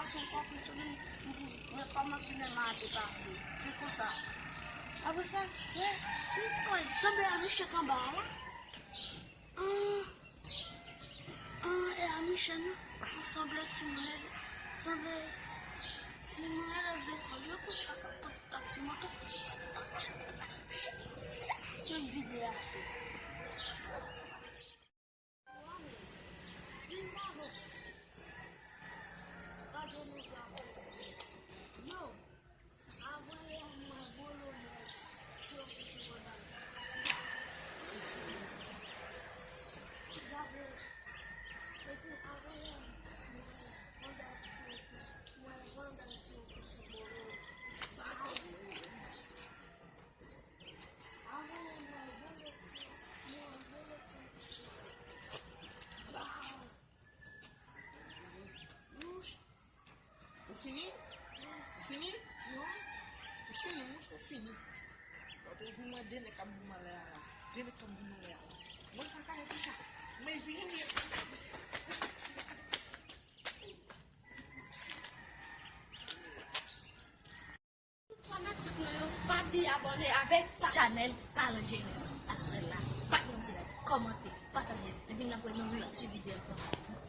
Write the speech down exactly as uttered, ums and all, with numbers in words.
Sou pòp li sou li, m di, men kòman sinema a te pase? Se konsa. Apre sa, wè, si m te wè, sanble a Michèk anba a la. An, an, e a Michèk, non? Sanble timoun, sanble timoun elèv lekòl yo konsa k ap pran taksi moto. Menm videyo a. Ou fini? Ou fini? Ou fini, monchè, ou fini. Ou te pou mwen de nèg k ap goumen anlè a la. De nèg k ap goumen anlè a la. Mwen sa ka ye konsa. Mwen vini. Tout fanatik nou yo, pa bliye abòne avèk chanèl Talent Jeunesse. Astrèl la, pa gen ti lè, kòmante, pataje. Epi n ap wè nan yon lòt ti videyo ankò.